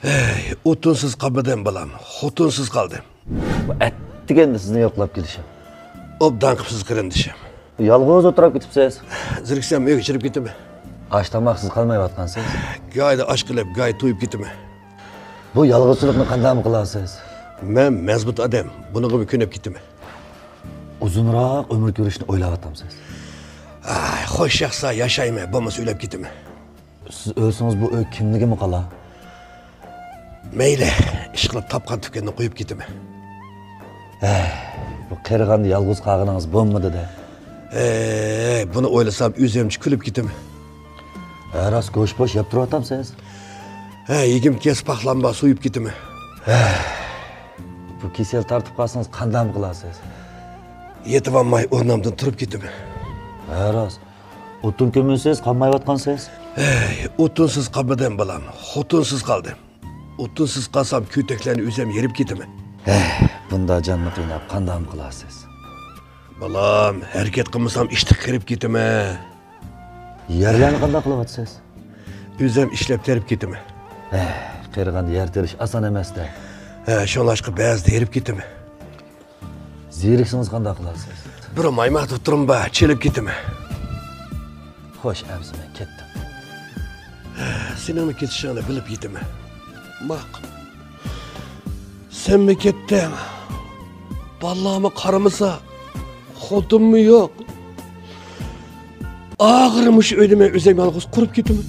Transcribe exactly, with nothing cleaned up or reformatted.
ھەي، ئوتۇنسىز قالمىدىم بالام، خوتۇنسىز قالدىم. بۇ ئەتىگەندە سىزنى يوقلاپ كېلىشىم. ئوبدان قىپسىز قېرىندىشىم. يالغۇز ئولتۇرۇپ كېتىپسىز. زېرىكسەم ئۆيگە چىرىپ كېتىمەن. ئاش تاماقسىز قالمايۋاتقانسىز. گاھىدا ئاچ قېلىپ، گاھىدا تويۇپ كېتىمەن. بۇ يالغۇزچىلىقنى قانداقمۇ قىلاسىز؟ مەن مەزمۇت ئادەم، بۇنىڭغىمۇ كۆنۈپ كېتىمەن. ئۇزۇنراق ئۆمۈر كۆرۈشنى ئويلاۋاتامسىز؟ ئاي، خوش ياقسا ياشايمەن، بولمىسا ئۆلۈپ كېتىمەن. سىز ئۆلسىڭىز بۇ ئۆي كىمنىڭكىمۇ قالا؟ مەيلى، ئىشقىلىپ تاپقان تۈكەننى قويۇپ كېتىمەن. بۇ قېرىغاندا يالغۇز قالغىنىڭىز بولمىدى-دە. ئەي، بۇنى ئويلىسام ئۆزۈمچە كۈلۈپ كېتىمەن. ھە راست، گۆش پوش يەپ تۇرۇۋاتامسىز؟ ھە، يېگۈم كەلسە پاخلانبا سويۇپ كېتىمەن. بۇ كېسەل تارتىپ قالسىڭىز قانداقمۇ قىلاسىز؟ يېتىۋالماي ئورنۇمدىن تۇرۇپ كېتىمەن. ھە راست. ئوتۇن كۆمۈنسىز قالمايۋاتقانسىز. ھەي، ئوتۇنسىز قالمىدىم بالام، خوتۇنسىز قالدىم. ئوتۇنسىز قالسام كۆتەكلەرنى ئۆزۈم يېرىپ كېتىمەن. بۇندا جاننى قىيناپ قانداقمۇ قىلاسىز؟ بالام، ھەرىكەت قىلمىسام ئىشتىن قېرىپ كېتىمەن. يەرلەرنى قانداق قىلىۋاتىسىز؟ ئۆزۈم ئىشلەپ تېرىپ كېتىمەن. قېرىغاندا يەر تېرىش ئاسان ئەمەس-دە. ھە، شۇڭلاشقا بەزىدە ھېرىپ كېتىمەن. زېرىكسىڭىز قانداق قىلارسىز؟ بىر مايماق دوختۇرۇم بار، چېلىپ كېتىمەن. خوش، ئەمسە مەن كەتتىم. سېنىڭمۇ كېتىشىڭنى بىلىپ كېتىمەن. ماقۇل. سەنمۇ كەتتىڭ. بالىلارمۇ قارىمىسا، خوتۇنمۇ يوق. ئاخىرى مۇشۇ ئۆيدە مەن ئۆزۈم يالغۇز قۇرۇپ كېتىمەن.